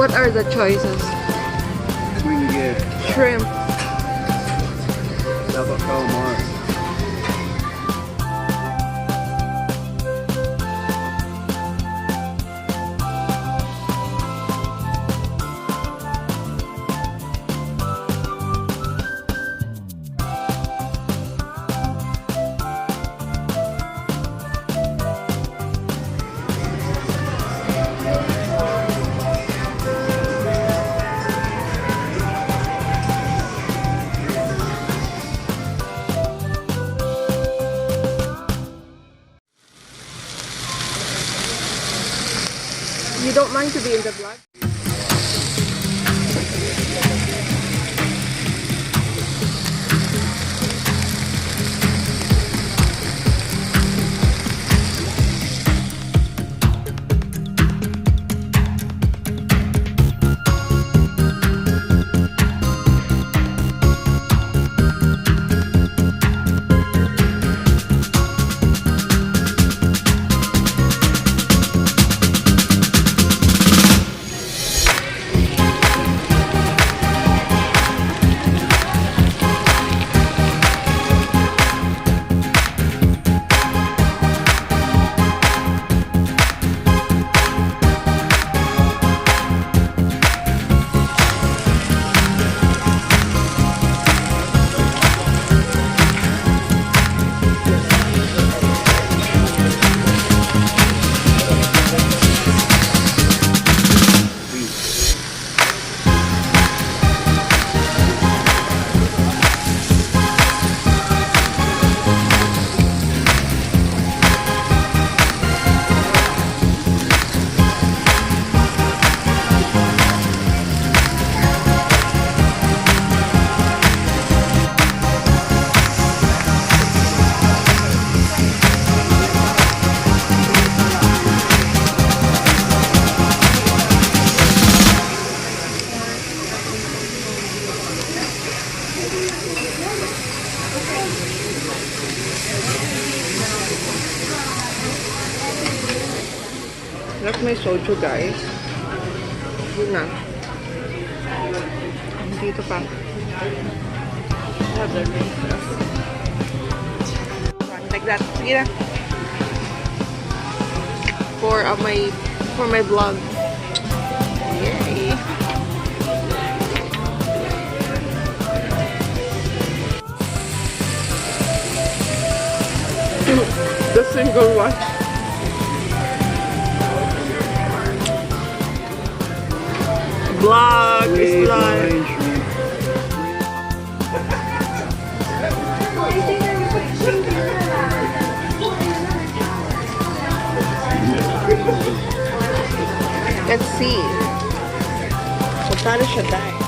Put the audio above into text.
What are the choices? We can get Shrimp. Dapat calamari. You don't mind to be in the vlog? That's my soju, guys. Yun na. Dito pa. Have the ring. Like that. Sige na. For my vlog. Yay! The single one. Vlog is Three live. brine shrimp. Let's see. So, paano siya, dai?